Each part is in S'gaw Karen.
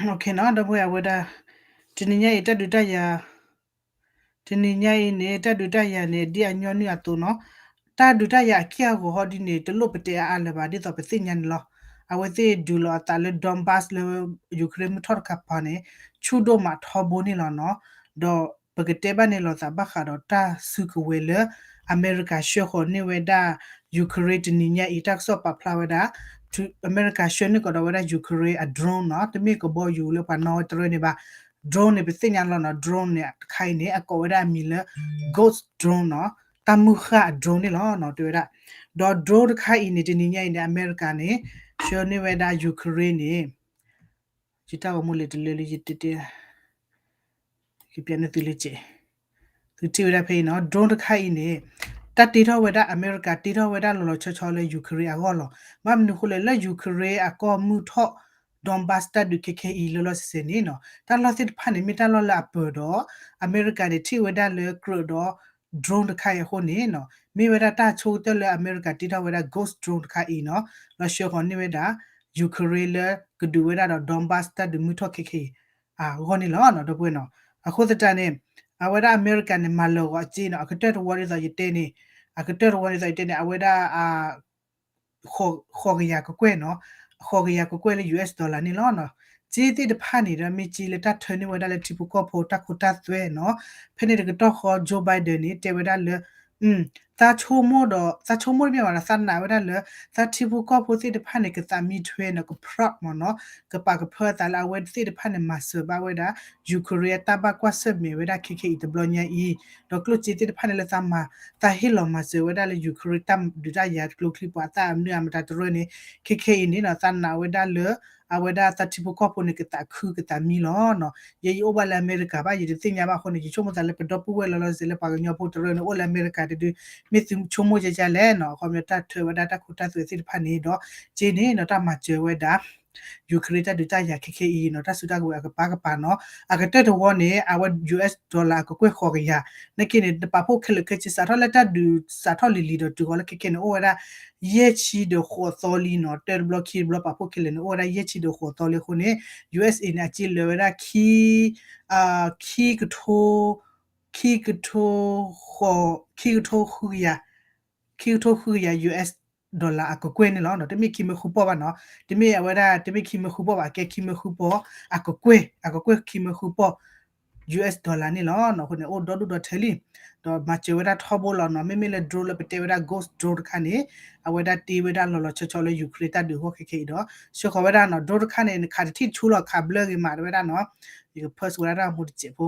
နီၤ ဒီပုၢ်ဝဲၢ် အဝဲဒၣ် တနံၤညါအံၤ တၢ်ဒုးတၢ်ယၤ တနံၤညါအံၤန့ၣ် တၢ်ဒုးတၢ်ယၤန့ၣ် ဒ်အညီနုၢ်အသိးနီၤ, တၢ်ဒုးတၢ်ယၤအက့ၢ်အဂီၤဟီဒ်န့ၣ် တလိၣ်ပတဲအါအါလၢၤဘၣ် ဒ်သိးပသ့ၣ်ညါန့ၣ်လီၤ. အဝဲသ့ၣ်ဒုးလီၤအသးလၢ Donbas လၢ Ukraine မုၢ်ထီၣ်တခါပၤန့ၣ် ဆူၣ်ဒိၣ်မးထီဘိန့ၣ်လီၤနီၤ. ဒီးပကတဲဘၣ်န့ၣ်လိာ်သးဘၣ်ဃးဒီးတၢ်စုကဝဲၤလၢ အမဲရကၤဆှၢဃီၤန့ၢ်ဝဲဒၣ် Ukraine တနံၤညါအံၤ တၢ်ကစီၣ်ပာ်ဖျါဝဲဒၣ် အမဲရကၤဆှၢန့ၢ်ကဒီးဝဲဒၣ် Ukraine အ drone နီၤ, တမ့ၢ်ကဘီယူၤလၢပှၤနီၣ်ဝဲတရၢန့ၣ်ဘၣ်. drone န့ၣ် ပသ့ၣ်ညါလီၤနီၤ, drone န့ၣ်တခါအံၤန့ၣ် အကိးဝဲဒၣ်အမံၤလၢ Ghost drone နီၤ, တၢ်မုၢ်ဃၢ်အ drone န့ၣ်လီၤနီၤ တဲဝဲဒၣ်. ဒီး drone တခါအံၤန့ၣ် တနံၤညါအံၤန့ၣ် အမဲရကၤန့ၣ် ဆှၢန့ၢ်ဝဲဒၣ် Ukraine န့ၣ် ယတၢ်ဂီၤမူလဲၤတလၢလၢယတဲတဲ ကပြန့ၢ်သုလၢကဲး, သုထံၣ်ဝဲဒၣ်ဖဲအံၤနီၤ, drone တခါအံၤန့ၣ် တၢ်တ့ထီၣ်ဝဲဒၣ် အမဲရကၤတ့ထီၣ်ဝဲဒၣ်လီၤလီၤဆီဆီလၢ Ukraine အဂီၢ်လီၤ. ဘၣ်မနုၤအဃိလဲၣ် လၢ Ukraine အကီၢ်မုၢ်ထီၣ် Donbas တၢ်ဒုးခဲခဲအံၤလီၤလီၤဆဲးဆဲးန့ၣ်နီၤ, တၢ်လီၢ်သ့ၣ်တဖၣ်န့ၣ် မ့ၢ်တၢ်လီၢ်လၢအပၢၤဒီး အမဲရကၤန့ၣ် ထံၣ်ဝဲဒၣ်လၢကြၢးဒီး drone တခါအံၤအဃိန့ၣ်နီၤ, မ့ၢ်ဝဲဒၣ်တၢ်ဆိကတၢၢ်လၢအမဲရကၤတ့ထီၣ်ဝဲဒၣ် Ghost drone တခါအံၤနီၤ, လီၤဆှၢဃီၤန့ၢ်ဝဲဒၣ် Ukraine လၢကဒုးဝဲဒၣ်ဒီး Donbas တၢ်ဒုးမုၢ်ထီၣ်ခဲခဲအံၤ အဂီၢ်န့ၣ်လီၤနီၤ ဒီပုၢ်ဝဲၢ်နီၤ. အဃိသတးန့ၣ် အဝဲဒၣ်အမဲရကၤန့ၣ် မၤလၢာ်ဂီၤအစ့နီၤ, အကတၢၢ်တဝီဒ်သိးယတဲန့ၣ်, အကတၢၢ်တဝီဒ်သိးယတဲန့ၣ် အဝဲဒၣ် ဃိးကယၤကကွဲၢ်နီၤ, ဃိးကယၤကကွဲၢ်လၢ US dollar န့ၣ်လီၤနီၤ. စ့သ့ၣ်တဖၣ်န့ၣ်ဒီး မ့ၢ်စ့လၢတၢ်ထၢန့ၢ်ဝဲဒၣ်လၢထံဖိကီၢ်ဖိတၢ်ခိတၢ်သွဲနီၤ. ဖဲန့ၣ်တကတီၢ်ဃီ Joe Biden န့ၣ် တဲဝဲဒၣ်လၢ သးဆိကမိၣ်ဒီး သးဆိကမိၣ်တမ့ၢ်ဘၣ်ဒီး သးနာ်ဝဲဒၣ်လၢ သးထံဖိကီၢ်ဖိသ့ၣ်တဖၣ်န့ၣ် ကသးမံထွဲနီၤ, က proud မ့ၢ်နီၤ, ကပာ်ကဖၢအသးလၢအဝဲသ့ၣ်တဖၣ်န့ၣ် မၤစၢၤဘၣ်ဝဲဒၣ် Ukraine အတၢ်ဘၣ်ကွၢ်ဆၢၣ်မဲာ်ဝဲဒၣ်ခဲခဲအံၤတဘျီညါအံၤ, ဒီးကျိၣ်စ့သ့ၣ်တဖၣ်န့ၣ်လၢသးမၤ သးဟ့ၣ်လီၤမၤစၢၤဝဲဒၣ်လၢ Ukraine တၢ်ဒုးတၢ်ယၤကျိချံ ပှၤအသၣ်အမနုၤအမတၤတရၢန့ၣ် ခဲခဲအံၤန့ၣ်နီၤ သးနာ်ဝဲဒၣ်လၢ အဝဲဒၣ်သးထံဖိကီၢ်ဖိန့ၣ် ကသးခုကသးမံလီၤနီၤ. ယဲယအိၣ်ဘၣ်လၢအမဲရကၤဘၣ် ယတသ့ၣ်ညါဘၣ်အဃိန့ၣ် ယဆိကမိၣ်သးလၢပဒီပုၢ်ဝဲၢ်လီၤလီၤဆဲးလၢပှၤကညီဖိတရၢန့ၣ် အိၣ်လၢအမဲရကၤတဒု မ့ၢ်သုဆိကမိၣ်ကဲကဲလဲၣ်နီၤ, အခီပညီတၢ်ထၢဝဲဒၣ်တၢ်ခိတၢ်သွဲသ့ၣ်တဖၣ်န့ၣ်ဒီး စ့န့ၣ်နီၤ တၢ်မၤစၢၤဝဲဒၣ် Ukraine တၢ်ဒုးတၢ်ယၤခဲခဲအံၤနီၤ တၢ်စုတၢ်ကဝဲၤအကပၤကပၤနီၤ, အကတၢၢ်တဝီန့ၣ် အဝဲ US dollar အကကွဲၢ်ဃိးကယၤ နာ်က့န့ၣ် တပာ်ဖှိၣ်ခဲလၢာ်ခဲဆ့ စးထီၣ်လၢတၢ်ဒုးစးထီၣ်လံၤလံၤဒီးတုၤဃီၤလၢခဲခဲန့ၣ် အိၣ်ဝဲဒၣ် ယဲၢ်ဆံဒီးဃိးသီလံနီၤ, တၢတဘျီခံတဘျီပာ်ဖှိၣ်ခဲလၢာ်န့ၣ် အိၣ်ဝဲဒၣ်ယဲၢ်ဆံဒီးဃိးသီလံအဃိန့ၣ် US အံၤန့ၣ် အစ့လၢာ်ဝဲဒၣ် ခံ ခံကထိ ခံကထိ ခံကထိဃုကယၤ ခံကထိဃုကယၤ US dollar အကကွဲၢ်န့ၣ်လီၤ. တမ့ၢ်ခံမၢဃုပီၢ်ဘၣ်နီၤ, တမ့ၢ်အဝဲဒၣ် တမ့ၢ်ခံမၢဃုပီၢ်ဘၣ်, ကဲခံမၢဃုပီၢ် အကကွဲၢ် အကကွဲၢ်ခံမၢဃုပီၢ် US dollar န့ၣ်လီၤ. အဃိန့ၣ် အိၣ်ဒီဒူၣ်ဒီထၢလံ, ဒီးမၤစၢၤဝဲဒၣ်ထီဘိလီၤနီၤ. မ့မ့ၢ်လၢ drone လၢပတဲဝဲဒၣ် Ghost drone တခါန့ၣ် အဝဲဒၣ်တ့ဝဲဒၣ်လီၤလီၤဆီဆီလၢ Ukraine တၢ်ဒုးအဂီၢ်ခဲခဲအံၤဒီး ဆှၢဃီၤဝဲဒၣ်နီၤ drone တခါန့ၣ် နခးတထံၣ်တဆူလီၤ ခးဘျၢဂ့ၤမး တဲဝဲဒၣ်နီၤ. ယက post ဝဲဒၣ်တၢ်ဂီၤမူတစဲးဖိ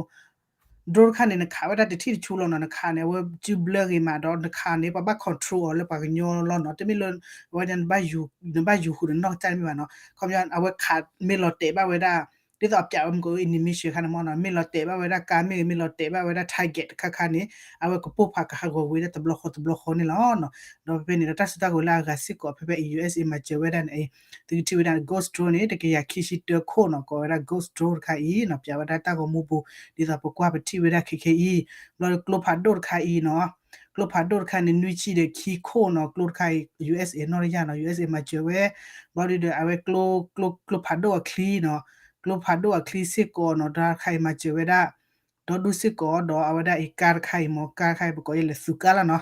drone တခါန့ၣ် နခးဝဲဒၣ်တထံၣ်တဆူလီၤနီၤ, နခးန့ၣ် အဝဲစုဘျၢဂ့ၤမးဒီး နခးန့ၣ် ပှၤဘၣ် control အီၤလၢပှၤကညီလီၤနီၤ. တမ့ၢ်လၢ အဝဲဒၣ် နဘၣ်ယူၤဃုာ်ဒီးနီၢ်ကစၢ်တမ့ၢ်ဘၣ်နီၤ. ခီပညီ အဝဲခးမ့ၢ်လီၤတဲာ်ဘၣ်ဝဲဒၣ် ဒ်သိးအပျးဝဲမ့ၢ်ကအိၣ် animation ခါန့ၣ်မ့ၢ်နီၤ, မ့ၢ်လီၤတဲာ်ဘၣ်ဝဲဒၣ် ကါမ့ၢ်ဂ့ၤ မ့ၢ်လီၤတဲာ်ဘၣ်ဝဲဒၣ် target တခါခါန့ၣ် အဝဲကပိၢ်ဖးကဟးဂီၤဝဲဒၣ်တဘျီဃီတဘျီဃီန့ၣ်လီၤ. ဒီးဖဲဖဲန့ၣ်ဒီး တၢ်စုတၢ်ကဝဲၤလၢအဂၤစ့ၢ်ကီး ဖဲဖဲအံၤ USA မၤစၢၤဝဲဒၣ်န့ၣ် သုကထံၣ်ဝဲဒၣ် Ghost drone န့ၣ် တကယၤခံဆံတၢခိၣ်နီၤ, ကိးဝဲဒၣ် Ghost drone တခါအံၤနီၤ, ပျးဝဲဒၣ်တၢ်ဂီၤမူပူၤ ဒ်သိးပကွၢ်ပထံၣ်ဝဲဒၣ်ခဲခဲအံၤ, ဘျီဒီးကျိဖးဒိၣ်တခါအံၤနီၤ, ကျိဖးဒိၣ်တခါန့ၣ် နွံဆံဒီးခံခိၣ်နီၤ, ကျိတခါအံၤ USA နီၢ်တယၢ်နီၤ, USA မၤစၢၤဝဲ, ဘျီဒီး အဝဲကျိ ကျိ ကျိဖးဒိၣ်အချံနီၤ, ကျိဖးဒိၣ်အချံစ့ၢ်ကီးနီၤ, တၢ်တခါအံၤမၤစၢၤဝဲဒၣ် ဒီဒူၣ်စ့ၢ်ကီး ဒီးအဝဲဒၣ်အံၤကါတခါအံၤမ့ၢ် ကါတခါအံၤ ပကိးယဲၢ်လဲၤသုးကါလီၤနီၤ,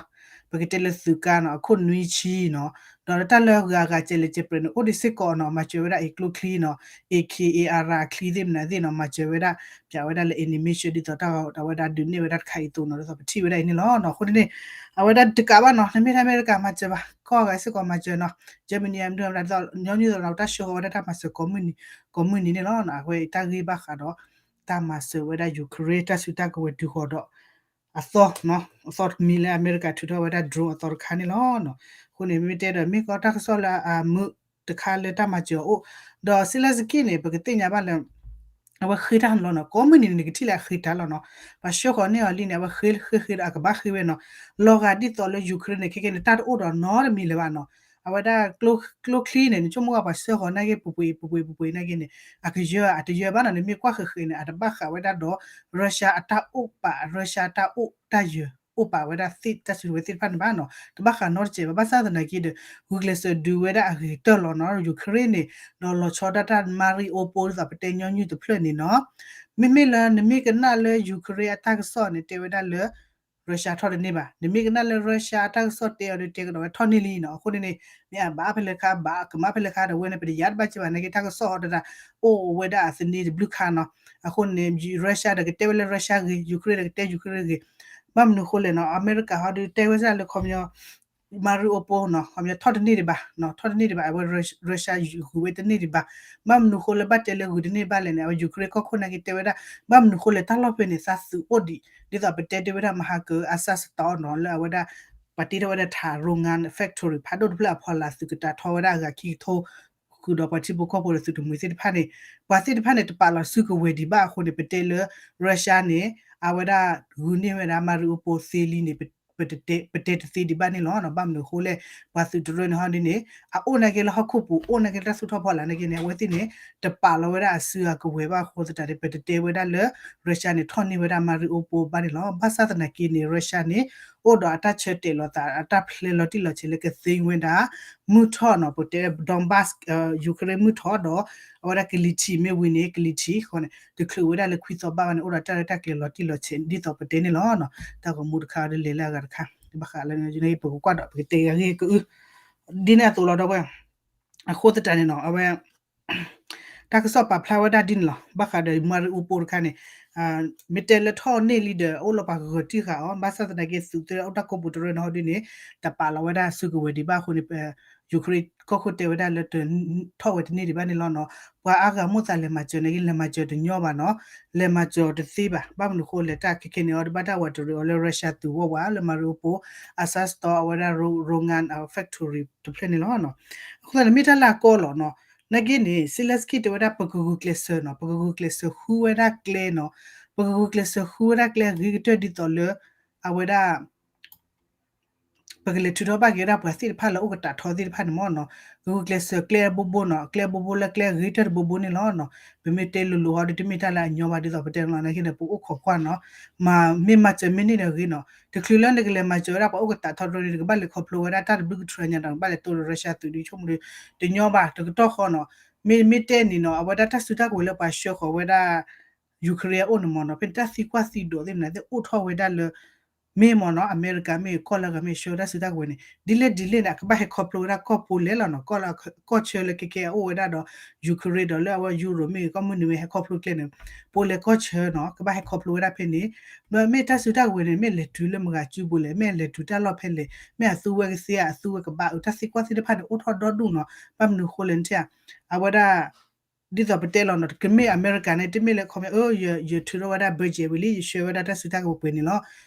ပကတဲလၢသုးကါနီၤ, အခိၣ်နွံဆံနီၤ, ဒီးတၢ်လၢအဂၤအဂၤကဲလဲၣ်ကဲပြဲးန့ၣ် အိၣ်ဒံးစ့ၢ်ကီးနီၤ, မၤစၢၤဝဲဒၣ်အံၤကျိချံနီၤ, AK AR အချံသ့ၣ်မနုၤသ့ၣ်နီၤ, မၤစၢၤဝဲဒၣ် ပျးဝဲဒၣ်လၢ animation ဒ်သိးတၢ်အဝဲဒၣ်ဒုးနဲၣ်ဝဲဒၣ်တခါအံၤအသိးနီၤ, ဒ်သိးပထံၣ်ဝဲဒၣ်အံၤန့ၣ်လီၤနီၤ. အဃိန့ၣ်န့ၣ် အဝဲဒၣ်တကးဘၣ်နီၤ, နမ့ၢ်ထဲအမဲရကၤမၤစၢၤဘၣ်, ကီၢ်အဂၤစ့ၢ်ကီးမၤစၢၤနီၤ, Germany အမနုၤမတၤဒ်သိး ညီနုၢ်သိးနီၤ, တၢ်ဆှၢဃီၤဝဲဒၣ်တၢ်မၤစၢၤကိးမုၢ်နံၤန့ၣ်လီၤ. အဝဲတၢ်ဂ့ၢ်ဘၣ်ဃးဒီး တၢ်မၤစၢၤဝဲဒၣ် Ukraine တၢ်စုတၢ်ကဝဲၤတုၤဃီၤဒီး အသီ, အသီတမံၤလၢအမဲရကၤထုးထီၣ်ဝဲဒၣ် drone အသီတခါန့ၣ်လီၤ. အဃိန့ၣ် မ့မ့ၢ်တဲဒီး မ့ၢ်ကီတၢ်ကစီၣ်လၢအမုာ်တခါလၢတၢ်မၤစၢၤအအိၣ်, ဒီး Zelenskyy န့ၣ် ပကသ့ၣ်ညါဘၣ်လၢ အဝဲဃ့တၢ်န့ၣ်လီၤနီၤ, ကိးမုၢ်နံၤန့ၣ် နကထံၣ်လၢအဃ့တၢ်လီၤနီၤ, ပှၤဆှၢဃီၤန့ၢ်အီၤလံန့ၣ် အဝဲဃ့ဃ့ဃ့ဒီးအကဘၣ်ဃ့ဝဲနီၤ, လီၤဂာ်ဒ်သိးလၢ Ukraine န့ၣ် ခဲကဲန့ၣ် တၢ်တအိၣ်ဒီးနီတမံၤလၢၤဘၣ်နီၤ, အဝဲဒၣ် ကျိချံန့ၣ် နဆိကမိၣ်ဝဲပှၤဆှၢဃီၤနာ်က့ ပှ့ၤပှ့ၤပှ့ၤပှ့ၤပှ့ၤနာ်က့န့ၣ် အကယၢၤ အတယၢၤဘၣ်နီၤ, နမ့ၢ်ကွၢ်ဃဲးဃဲးန့ၣ် အတဘၣ်ဃးဝဲဒၣ်ဒီး Russia အတၢ်အိၣ်ပာ် Russia အတၢ်အိၣ်တၢ်ယၢၤ တဘၣ်အိၣ်ပာ်ဝဲဒၣ်သ့ၣ်တၢ်စုကဝဲၤသ့ၣ်တဖၣ်န့ၣ်ဘၣ်နီၤ, တဘၣ်ဃးနီတစဲးဘၣ်. ဘၣ်ဆၣ်သနာ်က့ဒီး ဂုာ်ကျဲးစၢးဒုးဝဲဒၣ်အဂ့ၤကတၢၢ်လီၤနီၤ Ukraine န့ၣ်, ဒီးလီၤဆီဒၣ်တၢ် Mariupol ဒ်သိးပတဲညီနုၢ်တဖျၢၣ်န့ၣ်နီၤ. မ့မ့ၢ်လၢနမ့ၢ်ကနၣ်လၢ Ukraine အတၢ်ကစီၣ်န့ၣ် တဲဝဲဒၣ်လၢ Russia ထီၣ်တန့ၢ်ဘၣ်, နမ့ၢ်ကနၣ်လၢ Russia အတၢ်ကစီၣ်တဲအီၤဒီး တဲကဒီးဝဲထီၣ်န့ၢ်လံနီၤ. အဃိန့ၣ်န့ၣ် မ့ၢ်အဘၣ်ဖဲလဲၣ်ခါဘၣ် ကမၣ်ဖဲလဲၣ်ခါဒီး ဝဲန့ၣ် ပတယါတဘၣ်က့ဘၣ် နာ်က့တၢ်ကစီၣ်အီၤတဒၣ် အိၣ်ဝဲဒၣ်အသန့တဘျုးခါနီၤ. အဃိန့ၣ် Russia ဒီးကတဲဝဲလၢ Russia ဂ့ၤ, Ukraine ဒီးကတဲ Ukraine ဂ့ၤ, ဘၣ်မနုၤဃိလဲၣ်နီၤ အမဲရကၤဟီဒီးတဲဝဲဒၣ်လၢခီပညီ Mariupol နီၤ ခီပညီထီၣ်တန့ၢ်ဒံးဘၣ်, ထီၣ်တန့ၢ်ဒံးဘၣ် အဝဲ Russia ဂုာ်ဝဲတန့ၢ်ဒံးဘၣ်. ဘၣ်မနုၤဃိလၢဘၣ်တဲလၢဂုာ်တန့ၢ်ဘၣ်လဲၣ်န့ၣ် အဝဲ Ukraine ကီၢ်ခိၣ်နာ်က့တဲဝဲဒၣ် ဘၣ်မနုၤဃိလဲၣ် တၢ်လီၢ်ဖဲန့ၣ် သးသုးအိၣ်ဒံး ဒ်သိးပတဲတဲဝဲဒၣ် မဟါကၢ Azovstal နီၤ လၢအဝဲဒၣ် ပှၤတ့ထီၣ်ဝဲဒၣ်ထး Roman factory ဖးဒိၣ်တဖျၢၣ်အဖီလာ် သုးကတာ်ထီဝဲဒၣ်အဂၤခံကထိ ဃုာ်ဒီးပှၤထံဖိကီၢ်ဖိဒီးသုးတမှံၤသ့ၣ်တဖၣ်န့ၣ် ပှၤသ့ၣ်တဖၣ်န့ၣ် တပာ်လီၤစုကဝဲၤဒံးဘၣ်အဃိန့ၣ် ပတဲလၢ Russia န့ၣ် အဝဲဒၣ်ဂုာ်န့ၢ်ဝဲဒၣ် Mariupol သ့လံန့ၣ် ပတဲတသ့ဒံးဘၣ်န့ၣ်လီၤ. ဘၣ်မနုၤအဃိလဲၣ် ပှၤသုးတရၢန့ၣ်ဟီဒ်န့ၣ် အအိၣ်နာ်က့လၢဟီၣ်ခိၣ်ပူၤ အိၣ်နာ်က့လၢတၢ်သူၣ်ထီၣ်ဖီလာ်နာ်က့န့ၣ် အဝဲသ့ၣ်န့ၣ် တပာ်လီၤဝဲဒၣ်အစုအကဝဲၤဘၣ်အဃိသတးန့ၣ် ပတတဲဝဲဒၣ်လၢ Russia န့ၣ် ထီၣ်န့ၢ်ဝဲဒၣ် Mariupol ဘၣ်န့ၣ်လီၤ. ဘၣ်ဆၣ်သနာ်က့န့ၣ် Russia န့ၣ် အိၣ်ဒီးအတၢ်ဆၢတဲာ်လီၤသး အတၢ်ဖျဲလီၤတံၢ်လီၤဆဲးလၢကသ့ဝဲဒၣ် မုၢ်ထီၣ်နီၤ ပတဲ Donbas Ukraine မုၢ်ထီၣ်ဒီး အဝဲဒၣ်ကလံၤထံးမ့ၢ်ဝံၤန့ၣ် ကလံၤထံးဃီန့ၣ် တချုးဝဲဒၣ်လၢခွံသီဘၣ်ဘၣ်န့ၣ် အိၣ်ဒီးတၢ်ရဲၣ်တၢ်ကျဲၤလီၤတံၢ်လီၤဆဲးဒ်သိးပတဲန့ၣ်လီၤ. တၢ်ဂီၤမူတခါဒီးလဲၤလၢအဂၤတခါ ဘၣ်ဃးလၢ ပကကွၢ်ဒီး ပကတဲဂ့ၤကအု ဒ်န့ၣ်အသိးလီၤဒီးဝဲ အဃိသတးန့ၣ်နီၤ အဝဲ တၢ်ကစီၣ်ပာ်ဖျါဝဲဒၣ်ဒ်န့ၣ်လီၤ. ဘၣ်ဃးဒီး Mariupol တခါန့ၣ် မ့ၢ်တဲလၢထီၣ်န့ၢ်လံဒီး အိၣ်လီၤပှၤကဂၢၤတံၢ်ဃာ်အီၤ ဘၣ်ဆၣ်သနာ်က့သုးသ့ၣ်အိၣ်တၢ်ကိးပူၤတရၢန့ၣ်ဟီဒ်န့ၣ် တပာ်လီၤဝဲဒၣ်စုကဝဲၤဒံးဘၣ်အဃိန့ၣ် Ukraine ကီၢ်ခိၣ်တဲဝဲဒၣ်လၢ ထီၣ်ဝဲတန့ၢ်ဒံးဘၣ်န့ၣ်လီၤနီၤ. ပှၤအါဂၤမိၣ်သးလဲၤမၤစၢၤနာ်က့ လဲၤမၤစၢၤတညီဘၣ်နီၤ လဲၤမၤစၢၤတသ့ဘၣ်. ဘၣ်မနုၤဃိလဲၣ် တၢ်ခဲခဲန့ၣ်အီၤ တဘၣ်တၢ်ဝးတရံးအီၤလၢ Russia သုးဝီဝါလၢ Mariupol Azovstal အဝဲဒၣ် Roman factory တဖျၢၣ်န့ၣ်လီၤ. အဃိသတးန့ၣ် မ့ၢ်တၢ်လၢအကီလီၤနီၤ. နာ်က့န့ၣ် Zelensky တဲဝဲဒၣ် ပကဂုာ်ကျဲးစၢးနီၤ ပကဂုာ်ကျဲးစၢးဃုဝဲဒၣ်ကျဲနီၤ ပကဂုာ်ကျဲးစၢးဃုဝဲဒၣ်ကျဲအဂ့ၤကတၢၢ်ဒ်သိးလၢ အဝဲဒၣ် ပကလဲၤထုးထီၣ်ဘၣ်က့ၤဝဲဒၣ်ပှၤသ့ၣ်တဖၣ်လၢအိၣ်ကတာ်ထီသ့ၣ်တဖၣ်န့ၣ်မ့ၢ်နီၤ ဂုာ်ကျဲးစၢးကျဲအဘိဘိနီၤ ကျဲအဘိဘိလၢကျဲအဂ့ၤကတၢၢ်တဘိဘိန့ၣ်လီၤ. ပမ့ၢ်တဲလိၤလိၤဟီဒီး တမ့ၢ်တၢ်လၢအညီဘၣ်ဒ်သိးပတဲလီၤ နာ်က့ဒီး ပအိၣ်ခိးကွၢ်နီၤ မၤမ့ၢ်မၤစၢၤမ့ၢ်န့ၢ်ဒီးဂ့ၤနီၤ တချုးလၢနကလဲၤမၤစၢၤဝဲဒၣ်ပှၤအိၣ်ကတာ်ထီတရၢန့ၣ် နကဘၣ်လဲၤခီဖျိဝဲဒၣ်တၢ်တဘျုးကထြၢညါဒီး နကဘၣ်လဲၤတိဒီး Russia သုးဒ်ဆိကမိၣ်ဒီး တညီဘၣ် တကတီၢ်ဃီနီၤ မ့ၢ်မ့ၢ်တဲန့ၣ်နီၤ အဝဲဒၣ်တၢ်စုတၢ်ကဝဲၤလၢပှၤဆှၢဃီၤဝဲဒၣ် Ukraine အအိၣ်န့ၣ်မ့ၢ်နီၤ ဖဲန့ၣ်တၢ်သံကွၢ်သံဒိးသ့ၣ်မနုၤသ့ၣ်အိၣ်ထီၣ်ဝဲဒၣ်လၢ မ့ၢ်မ့ၢ်နီၤ အမဲရကၤမ့ၢ်ကီၢ်လၢအဂၤမ့ၢ်ဆှၢဝဲတၢ်စုတၢ်ကဝဲၤန့ၣ် ဒ်လဲၣ်ဒ်လဲၣ်န့ၣ် အကဘၣ်ဟဲခီဖျိဝဲဒၣ်ကီၢ်ပူၤလဲၣ်လီၤနီၤ ကီၢ်လၢကီၢ်ဆၢလၢကဲကဲအအိၣ်ဝဲဒၣ်ဒီး Ukraine ဒီးလၢအဝဲ Europe မ့ၢ်ဂ့ၤ ကီၢ်မုၢ်နုာ်မ့ၢ်ဟဲခီဖျိကျဲန့ၣ် ပအိၣ်လဲၤကီၢ်ဆၢနီၤ ကဘၣ်ဟဲခီဖျိဝဲဒၣ်ဖဲန့ၣ် မ့ၢ်တၢ်စုတၢ်ကဝဲၤန့ၣ် မ့ၢ်လဲၤတုၤလၢမတၤဂၤစုပူၤလဲၣ် မ့ၢ်လဲၤတုၤတၢ်လီၢ်ဖဲလဲၣ် မ့ၢ်အသူဝဲကသ့ဧါ အသူဝဲကဘၣ်အုး တၢ်သံကွၢ်သ့ၣ်တဖၣ်န့ၣ် အိၣ်ထီၣ်ဒီဒူၣ်နီၤ ဘၣ်မနုၤဃိလဲၣ်န့ၣ် အဝဲဒၣ် ဒ်သိးပတဲလီၤနီၤ တမ့ၢ်အမဲရကၤန့ၣ် တမ့ၢ်လၢခီမ့ၢ် အၢ ယထုးထီၣ်ဝဲဒၣ် budget ဝံၤလံ ယဆှၢဝဲဒၣ်တၢ်စုတၢ်ကဝဲၤပှဲၤန့ၣ်လီၤ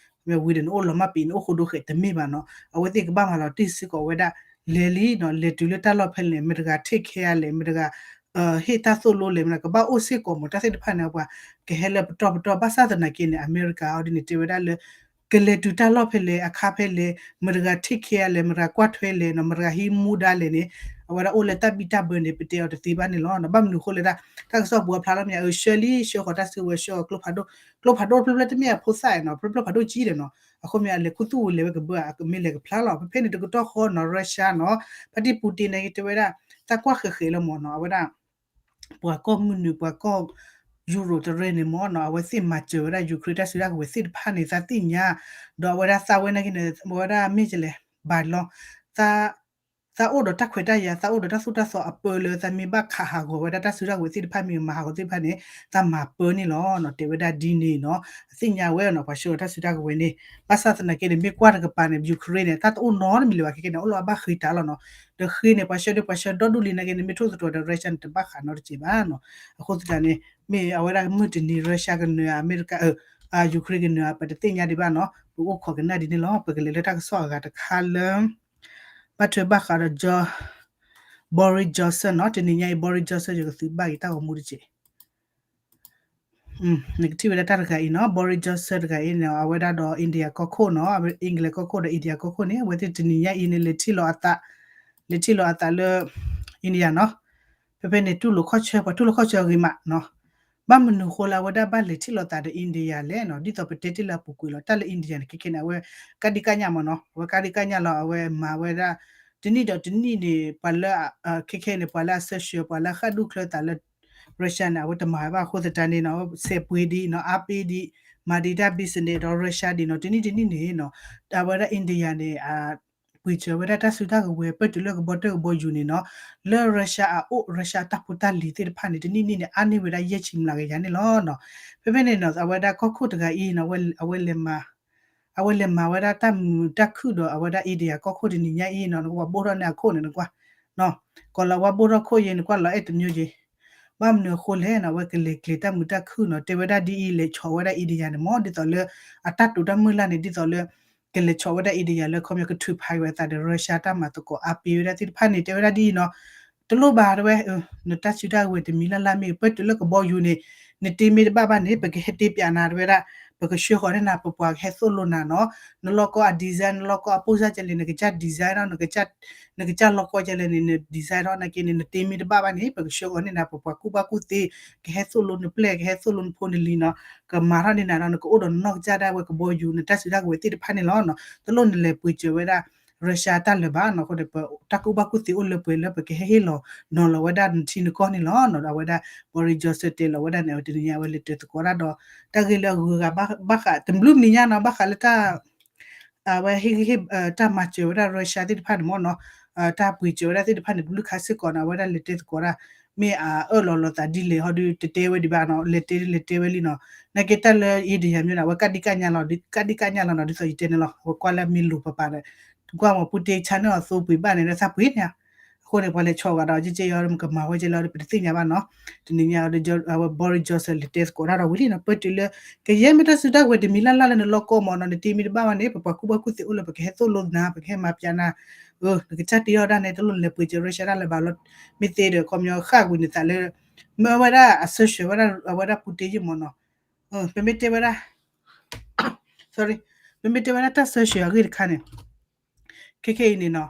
မ့ၢ်ဝံၤဒီးနအိၣ်လီၤမၢ်ပံၤ နအိၣ်ဃိဒိဃဲးတမ့ၢ်ဘၣ်နီၤ အဝဲသ့ၣ်ကဘၣ်မၤလီၤတံၢ်စ့ၢ်ကီးဝဲဒၣ် လဲၤလံနီၤ လဲၤတုၤလၢတၢ်လီၢ်ဖဲလဲၣ် မတၤတဂၤ take care လဲၣ် မတၤတဂၤ ဟ့ၣ်တၢ်သိၣ်လိလဲၣ် မတၤတဂၤ ကဘၣ်အိၣ်စ့ၢ်ကီးမ့ၢ် တၢ်သ့ၣ်တဖၣ်န့ၣ် ပှၤကဟဲလၢပတီၢ်ပတီၢ် ဘၣ်ဆၣ်သနာ်က့န့ၣ် အမဲရကၤအီၤဒ်န့ၣ် တဲဝဲဒၣ်လၢ ကလဲၤတုၤတၢ်လီၢ်ဖဲလဲၣ် အခါဖဲလဲၣ် မတၤတဂၤ take care လဲၣ် မတၤတဂၤကွၢ်ထွဲလဲၣ်နီၤ မတၤတဂၤဟံးမူဒါလဲၣ်န့ၣ် အဝဲဒၣ်အိၣ်လၢတၢ်ဘံၣ်တၢ်ဘၢန့ၣ် ပတဲအီၤတသ့ဘၣ်န့ၣ်လီၤ. ဘၣ်မနုၤအဃိလဲၣ်ဒၣ် တၢ်ကစီၣ်ပူၤအဖျါလီၤမ့ၢ် အၢ ဆှၢလံ ဆှၢဃီၤတၢ်စုကဝဲၤ ဆှၢဃီၤကျိဖးဒိၣ် ကျိဖးဒိၣ်တဖျၢၣ်ဖျၢၣ် တမ့ၢ်အဖိသၣ်နီၤ ဖျၢၣ်ဖျၢၣ်ဖးဒိၣ်ကံဒီးနီၤ အဃိမ့ၢ်အလဲၤခူသူၣ်ဝံၤလဲၤဝဲကဘၢ မ့ၢ်လဲၤကဖျါလီၤ ဖဲဖဲန့ၣ်တကတီၢ်ဃီနီၤ Russia နီၤ ဖါတံၢ်ပူတ့န့ၣ်က့ၤတဲဝဲဒၣ် သးကွၢ်ဃဲးဃဲးလၢမ့ၢ်နီၤ အဝဲဒၣ် ပှၤကီၢ်မုၢ်နုာ် ပှၤကီၢ် Europe တရၢန့ၣ်မ့ၢ်နီၤ အဝဲသ့ၣ်မၤစၢၤဝဲဒၣ် Ukraine တၢ်စုတၢ်ကဝဲၤသ့ၣ်တဖၣ်န့ၣ် သးသ့ၣ်ညါ ဒီးအဝဲဒၣ်သးဝဲနာ်က့န့ၣ် အဝဲဒၣ်မ့ၢ်ကလဲၣ် ဘၣ်လီၤ သး သးအိၣ်ဒီးတၢ်ခွဲးတၢ်ယာ် သးအိၣ်ဒီးတၢ်သိၣ်တၢ်သီအပၢလၢ သးမ့ၢ်ဘၣ်ခးဟးဂီၤဝဲဒၣ်တၢ်စုတၢ်ကဝဲၤသ့ၣ်တဖၣ် မ့ၢ်မၤဟးဂီၤသ့ၣ်တဖၣ်န့ၣ် သးမၤပၢန့ၣ်လီၤနီၤ တဲဝဲဒၣ်ဒ်န့ၣ်နီၤ အသ့ၣ်ညါဝဲနီၤ ပှၤဆှၢဒီးတၢ်စုတၢ်ကဝဲၤန့ၣ် ဘၣ်ဆၣ်သနာ်က့န့ၣ် မ့ၢ်ကွၢ်တကပၤန့ၣ် Ukraine န့ၣ် တၢ်တအိၣ်နီတမံၤလၢၤဘၣ် ခဲကဲန့ၣ် အိၣ်လီၤအဘၣ်ဃ့တၢ်လီၤနီၤ ဒီးဃ့န့ၣ် ပှၤဆှၢဒီးပှၤဆှၢဒီဒူၣ်လံနာ်က့န့ၣ် မ့ၢ်ထိၣ်သတြီၤဒီး Russia န့ၣ် တဘၣ်ဃးနီတစဲးဘၣ်နီၤ အဃိသတးန့ၣ် မ့ၢ်အဝဲဒၣ်မုၢ်တနံၤ Russia ကနၢၤ အမဲရကၤ အ Ukraine ကနၢၤ ပတသ့ၣ်ညါဒံးဘၣ်နီၤ ပအိၣ်ခိးကနၣ်ဒ်န့ၣ်လီၤ ပကလဲၤလၢတၢ်ကစီၣ်အဂၤတခါလၢ ဘၣ်ထွဲဘၣ်ဃးဒီး Boris Johnson နီၤ တနံၤညါအံၤ Boris Johnson ယကသုးဘၣ်က့ၤတၢ်ဂီၤမူတစဲး နကထံၣ်ဝဲဒၣ်တၢ်တဂၤအံၤနီၤ Boris Johnson တဂၤအံၤန့ၣ် အဝဲဒၣ်ဒီး India ကီၢ်ခိၣ်နီၤ England ကီၢ်ခိၣ်ဒီး India ကီၢ်ခိၣ်န့ၣ် အဝဲသ့ၣ်တနံၤညါအံၤန့ၣ် လဲၤထံၣ်လီၤအသး လဲၤထံၣ်လီၤအသးလၢ India နီၤ ဖဲဖဲန့ၣ် တူၢ်လိာ်ခီၣ်ဆၢ ပှၤတူၢ်လိာ်ခီၣ်ဆၢအဂ့ၤမးနီၤ ဘၣ်မနုၤဃိလၢအဝဲဒၣ်ဘၣ်လဲၤထံၣ်လိာ်သးဒီး India လဲၣ်နီၤ, ဒ်သိးပတဲတ့ၢ်လၢအပူၤကွံာ်လီၤ. တၢ်လၢ India န့ၣ် ခဲခဲန့ၣ် အဝဲကးဒံကးညါမ့ၢ်နီၤ, အဝဲကးဒံကးညါလီၤ, အဝဲမၤဝဲဒၣ် တနံၣ်ဒီးတနံၣ်န့ၣ် ပှၤလၢ ခဲခဲန့ၣ် ပှၤလၢအ sanction ပှၤလၢအဃၣ်ဒူၣ်ချၢသးလၢ Russia န့ၣ် အဝဲတမၤဝဲဘၣ်အဃိသတးန့ၣ်နီၤ, စဲးပှ့ၤဒံးနီၤ, အါပ့ၤဒံး, မၤဒံးတၢ် business ဒီး Russia ဒံးနီၤ, တနံၣ်တနံၣ်န့ၣ်နီၤ, အဝဲဒၣ် India န့ၣ် ပှ့ၤစၢၤဝဲဒၣ်တၢ်စုတၢ်ကဝဲၤ ပၢၢ်တုၤလၢကဘီတၢၢ်ကဘီယူၤန့ၣ်နီၤ, လၢ Russia အအိၣ် Russia တၢ်ဖိတၢ်လံၤသ့ၣ်တဖၣ်န့ၣ် တနံၣ်နံၣ်န့ၣ် အါန့ၢ်ဝဲဒၣ်ယဲၢ်ဆံမျးကယၤန့ၣ်လီၤနီၤ. ဖဲဖဲန့ၣ်နီၤ အဝဲဒၣ်ကီၢ်ခိၣ်တဂၤအံၤနီၤ, အဝဲလဲၤမၤ အဝဲလဲၤမၤဝဲဒၣ်တၢ်မုာ်တၢ်ခုၣ်ဒီး အဝဲဒၣ် India ကီၢ်ခိၣ်တနံၤညါအံၤနီၤ, နကွၢ်ဘိၣ်ထီၣ်န့ၢ်အခိၣ်န့ၣ် နကွၢ် ကိးလီၤဝဲဘိၣ်ထီၣ်ခိၣ်ယဲ နကွၢ်လီၤအဲၣ်တမံၤယဲ, ဘၣ်မနုၤအဃိလဲၣ်နီၤ, အဝဲကလဲၤကျဲၤတၢ်မုာ်တၢ်ခုၣ်နီၤ, တဲဝဲဒၣ်ဒ်အံၤ လဲၤဆီးဝဲဒၣ် India န့ၣ်မ့ၢ် ဒ်သိးလၢ အတၢ်တိာ်တၢ်မုၢ်လၢ်န့ၣ် ဒ်သိးလၢ ကလဲၤဆီးဝဲဒၣ် India လၢခီပညီကထုးဖးက့ၤဝဲအသးဒီး Russia တၢ်မၤသကိးအါပ့ၤဝဲဒၣ်သ့ၣ်တဖၣ်န့ၣ် တဲဝဲဒၣ်ဒ်အံၤနီၤ, တလိၣ်ဘၣ်တဲဝဲ, နတၢ်စုတၢ်ကဝဲၤတမံၤလၢ်လၢ်မ့ၢ်ဂ့ၤ ပၢၢ်တုၤလၢကဘီယူၤန့ၣ် နတ့မ့ၢ်တဘၣ်ဘၣ်န့ၣ် ပကဟဲတ့ပၠးနၤတဲဝဲဒၣ်, ပကဆှၢဃီၤန့ၢ်နၤ ပပှၤကဟဲသိၣ်လိနၤနီၤ, နလီၢ်ကီၢ်အ design နလီၢ်ကီၢ်အပိၢ်စၢ်ကဲလဲၣ် နကစၢ် design နီၤ, နကစၢ်လီၢ်ကီၢ်ကဲလဲၣ်န့ၣ် န design ထီၣ်နာ်က့န့ၣ် နတ့မ့ၢ်တဘၣ်ဘၣ်န့ၣ် ပကဆှၢဃီၤန့ၢ်နၤ ပပှၤကူၣ်ဘၣ်ကူၣ်သ့, ကဟဲသိၣ်လိနပျဲၢ် ကဟဲသိၣ်လိနဖိနလံၤနီၤ, ကမၤထီၣ်န့ၢ်နၤနီၤ, နကအိၣ်ဒီးနီၢ်ကစၢ်ဒၣ်ဝဲကဘီယူၤ နတၢ်စုတၢ်ကဝဲၤသ့ၣ်တဖၣ်န့ၣ်လီၤနီၤ, တလိၣ်နလဲၤပှ့ၤစၢၤဝဲဒၣ် Russia တၢ်လၢၤဘၣ်နီၤ, အဃိန့ၣ် ပတၢ်ကူၣ်ဘၣ်ကူၣ်သ့အိၣ်လၢပှဲၤလၢပကဟဲဟ့ၣ်လီၤနီၤလီၤဝဲဒၣ်နထံနကီၢ်န့ၣ်လီၤနီၤ, အဝဲဒၣ် Boris Johnson တဲလီၤဝဲဒၣ်န့ၣ် အဝဲတနံၤညါအဝဲလဲၤတဲသကိးတၢ်ဒီး တၢ်ဂ့ၢ်လၢအဂုၤအဂၤဘၣ်ဃး တဘျုးမံၤညါနီၤ ဘၣ်ဃးလၢတၢ် အဝဲဟ့ၣ်ဂံၢ်ဟ့ၣ် တၢ်မၤစၢၤဝဲဒၣ် Russia သ့ၣ်တဖၣ်န့ၣ်မ့ၢ်နီၤ, တၢ်ပှ့ၤစၢၤဝဲဒၣ်သ့ၣ်တဖၣ်န့ၣ် တဘျုးခါစ့ၢ်ကီးနီၤ, အဝဲဒၣ်လဲၤတဲသကိးတၢ် မ့ၢ်အအၢၣ်လီၤလိာ်သးဒ်လဲၣ်ဟီဒုး တတဲဝဲဒံးဘၣ်နီၤ, လဲၤတဲလဲၤတဲဝဲလံနီၤ, နာ်က့တၢ်လၢ India မ့ၢ်နီၤ အဝဲကးဒံကးညါလီၤ ကးဒံကးညါလီၤနီၤ, ဒ်သိးယတဲန့ၣ်လီၤ, အဝဲကွၢ်လၢမ့ၢ်လိၤပပာ်ဒီး ကွၢ်မ့ၢ်ပူတ့ဆါန့ၢ်အီၤသိပှ့ၤဘၣ်န့ၣ် လၢသးပှ့ၤန့ၣ် အဃိန့ၣ် ပှၤလဲၤဆီဂၤဒီး ကကဲအီၤ ကမၤဝဲကဲလၢ ပတသ့ၣ်ညါဘၣ်နီၤ, တနံၤညါ အဝဲ Boris Johnson လဲၤတဲသကိးတၢ်ဒီးဝံၤလံနီၤ, ပၢၢ်တုၤလၢ ကယဲၢ်မ့ၢ်တၢ်စုတၢ်ကဝဲၤတမံၤလၢ်လၢ်လၢနလီၢ်ကီၢ်မ့ၢ်နီၤ, နတ့မ့ၢ်တဘၣ်ဘၣ်န့ၣ် ပပှၤကူၣ်ဘၣ်ကူၣ်သ့အိၣ်လၢပကဟဲသိၣ်လိနၤ ပကဟဲမၤပၠးနၤ, နကစၢ်တ့ထီၣ်ဒၣ်န့ၣ် တလိၣ်နလဲၤပှ့ၤစၢၤ Russia တၢ်လၢၤဘၣ်လီၤ, မ့ၢ်သ့ဒီး ခီပညီဃၣ်ကွံာ်နသးလၢ မ့ၢ်ဝဲဒၣ်အ sanction ဝဲဒၣ် အဝဲဒၣ်ပူတ့ယ့ၢ်မ့ၢ်နီၤ, ပမ့ၢ်တဲဝဲဒၣ် sorry ပမ့ၢ်တဲဝဲဒၣ်တၢ် sanction အဂ့ၢ်တခါန့ၣ် ခဲခဲအံၤန့ၣ်နီၤ,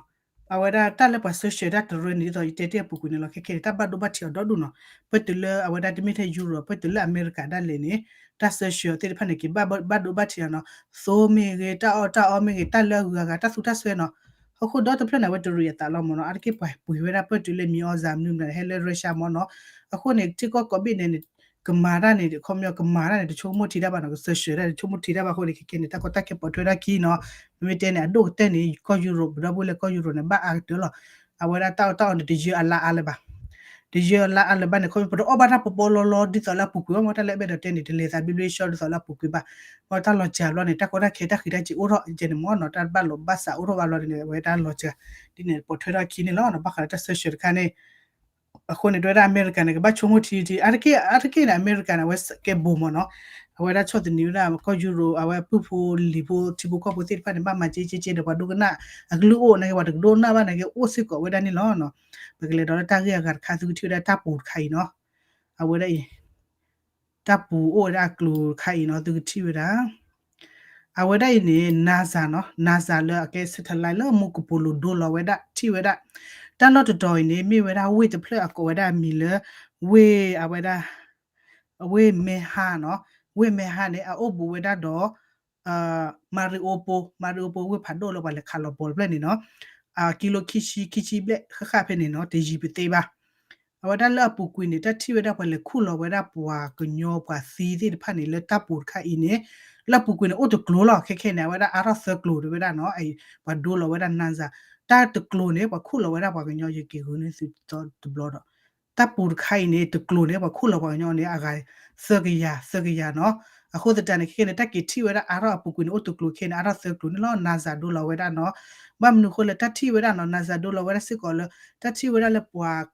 အဝဲဒၣ်တၢ်လၢပှၤ sanction တၢ်တရၢန့ၣ် ဒ်သိးယတဲတ့ၢ်အပူၤကွံာ်န့ၣ်လီၤ, ခဲခဲန့ၣ် တၢ်ဘၣ်ဒိဘၣ်ထံးအီၤဒီဒူၣ်နီၤ, ပၢၢ်တုၤလၢအဝဲဒၣ်တမ့ၢ်ထဲ Europe ပၢၢ်တုၤလၢအမဲရကၤဒၣ်လဲာ်န့ၣ် တၢ် sanction သ့ၣ်တဖၣ်န့ၣ် က့ၤဘၣ်ဒိဘၣ်ထံးအီၤနီၤ, သိမ့ၢ်ဂ့ၤ တၢ်အီၣ်တၢ်အီမ့ၢ်ဂ့ၤ တၢ်လၢအဂုၤအဂၤ တၢ်သူတၢ်စွဲနီၤ, ဟီၣ်ခိၣ်ဒီတဖျၢၣ်န့ၣ် အဝဲတရံးအသးလီၤမ့ၢ်နီၤ, အါတက့ၢ်ပှၤပှ့ၤဝဲဒၣ်ပၢၢ်တုၤလၢမံၤအီၣ်စၢ်မနုၤမနုၤ ဟဲလၢ Russia မ့ၢ်နီၤ, အဃိန့ၣ် ထံကီၢ်ကိးဘ့ၣ်န့ၣ် ကမၤတၢ်န့ၣ် ခီပညီကမၤတၢ်န့ၣ် တဆိကမိၣ်ထံတၢ်ဘၣ်နီၤ, က sanction တၢ်န့ၣ် ဆိကမိၣ်ထံတၢ်ဘၣ်အဃိန့ၣ် ခဲခဲန့ၣ် တၢ်ကီတၢ်ခဲပိာ်ထွဲထီၣ်ခံနီၤ, မ့မ့ၢ်တဲန့ၣ် အဒိၣ်ကတၢၢ်န့ၣ် ကီၢ် Europe ဒီပုၢ်ဝဲၢ်လၢကီၢ် Europe န့ၣ် ဘၣ်အါကတၢၢ်လီၤ, အဝဲဒၣ်တၢ်အီၣ်တၢ်အီန့ၣ် တယၢၤအလါအါလၢၤဘၣ် တယၢၤအလါအါလၢၤဘၣ်န့ၣ် ခီပညီ ပတအီၣ်ဘၣ်တၢ်ပီပီလီလီဒ်သိးလၢအပူၤကွံာ်ဘၣ်, မ့ၢ်တၢ်လၢအဲၣ်ဘဲဒီးတဲန့ၣ် တလဲၤသးဘျ့ဘျ့ဆှီဆှီဒ်သိးလၢအပူၤကွံာ်ဘၣ်, မ့ၢ်တၢ်လီၤစှၤဘျီန့ၣ် တၢ်ကီတၢ်ခဲတၢ်ဃံးတၢ်စ့ၤအိၣ်ထီၣ်ကဲန့ၣ်မ့ၢ်နီၤ, တၢ်ဘၣ်လိာ်ဘၣ်စးအိၣ်ထီၣ်ဘၣ်ဘျီန့ၣ် အဝဲတၢ်လီၤစှၤ, ဒ်န့ၣ် ပိာ်ထွဲထီၣ်ခံန့ၣ်လီၤ, ဘၣ်ဃးလၢတၢ် sanction တခါန့ၣ် အဃိန့ၣ် တဲဝဲဒၣ်အမဲရကၤန့ၣ် ကဘၣ်ဆိကမိၣ်ထံထံ အါတက့ၢ် အါတက့ၢ်န့ၣ် အမဲရကၤန့ၣ် အဝဲကဲဘိးမ့ၢ်နီၤ, အဝဲဒၣ်ဆီၣ်သနံးဝဲဒၣ် ကီၢ်ယူရိၤ အဝဲပုၢ်ဖိလံၤဖိ ထံဖိကီၢ်ဖိသ့ၣ်တဖၣ်န့ၣ် ဘၣ်မၤက့က့က့ဒီး ပှၤဒိကနၣ်အကလုၢ်အိၣ်န့ၣ် ပှၤတကဒိကနၣ်ဘၣ်န့ၣ် အိၣ်စ့ၢ်ကီးဝဲဒၣ်န့ၣ်လီၤ. ပကလဲၤဒီးလၢတၢ်ဂ့ၢ်အဂၤတခါ သုကထံၣ်ဝဲဒၣ်တၢ်ပူၤတခါအံၤနီၤ, အဝဲဒၣ်အံၤ တၢ်ပူၤအိၣ်ဝဲဒၣ်အကျိၤတခါအံၤနီၤ သုကထံၣ်ဝဲဒၣ် အဝဲဒၣ်အံၤန့ၣ် NASA နီၤ, NASA လၢအကဲ satellite လၢမူကပိာ်လိၤဒိလီၤဝဲဒၣ် ထံၣ်ဝဲဒၣ် တၢ်လီၢ်တတီၤအံၤန့ၣ် မ့ၢ်ဝဲဒၣ်ဝ့ၢ်တဖျၢၣ်အကိးဝဲဒၣ်အမံၤလၢ ဝ့ၢ်အဝဲဒၣ် ဝ့ၢ်မဲဟါနီၤ, ဝ့ၢ်မဲဟါန့ၣ် အအိၣ်ဘူးဝဲဒၣ်ဒီး Mariupol, Mariupol ဝ့ၢ်ဖးဒိၣ်လၢပှၤလဲၤခးလီၤဘီတဖျၢၣ်န့ၣ်နီၤ, ကံလိခံဆံ ခံဆံဘျဲၣ်ဃၣ်ဃၣ်ဖဲန့ၣ်နီၤ တယံၤပသ့ဘၣ်. အဝဲဒၣ်လၢအပူၤကွံာ်န့ၣ် တၢ်ထံၣ်ဝဲဒၣ်ပှၤလဲၤခူၣ်လီၤဝဲဒၣ်ပှၤကညီပှၤသံသ့ၣ်တဖၣ်န့ၣ် လၢတၢ်ပူၤတခါအံၤန့ၣ် လၢအပူၤကွံာ်န့ၣ် အိၣ်တကျိၤလီၤ. ခဲခဲန့ၣ် အဝဲဒၣ်အါထီၣ်သၢကျိၤတဝဲဒၣ်နီၤ, ပှၤဒိလီၤဝဲဒၣ် NASA တၢ်တကျိၤန့ၣ် ပှၤခူၣ်လီၤဝဲဒၣ်ပှၤကညီ ယက့ၤဂုာ်န့ၢ်သုတဘျီဒီး တၢ်ပူၤတခါအံၤန့ၣ် တကျိၤန့ၣ် ပှၤခူၣ်လီၤပှၤကညီန့ၣ် အဂၤသၢကယၤ သၢကယၤနီၤ. အဃိသတးန့ၣ် ခဲခဲန့ၣ် တၢ်က့ၤထံၣ်ဝဲဒၣ်အါထီၣ်အပူၤကွံာ်န့ၣ် အိၣ်တကျိၤခဲန့ၣ် အါထီၣ်သၢကျိၤန့ၣ်လီၤ NASA ဒိလီၤဝဲဒၣ်နီၤ. ဘၣ်မနုၤအဃိလဲၣ် တၢ်ထံၣ်ဝဲဒၣ်နီၤ NASA ဒိလီၤဝဲဒၣ်စ့ၢ်ကီးလၢ တၢ်ထံၣ်ဝဲဒၣ်လၢပှၤ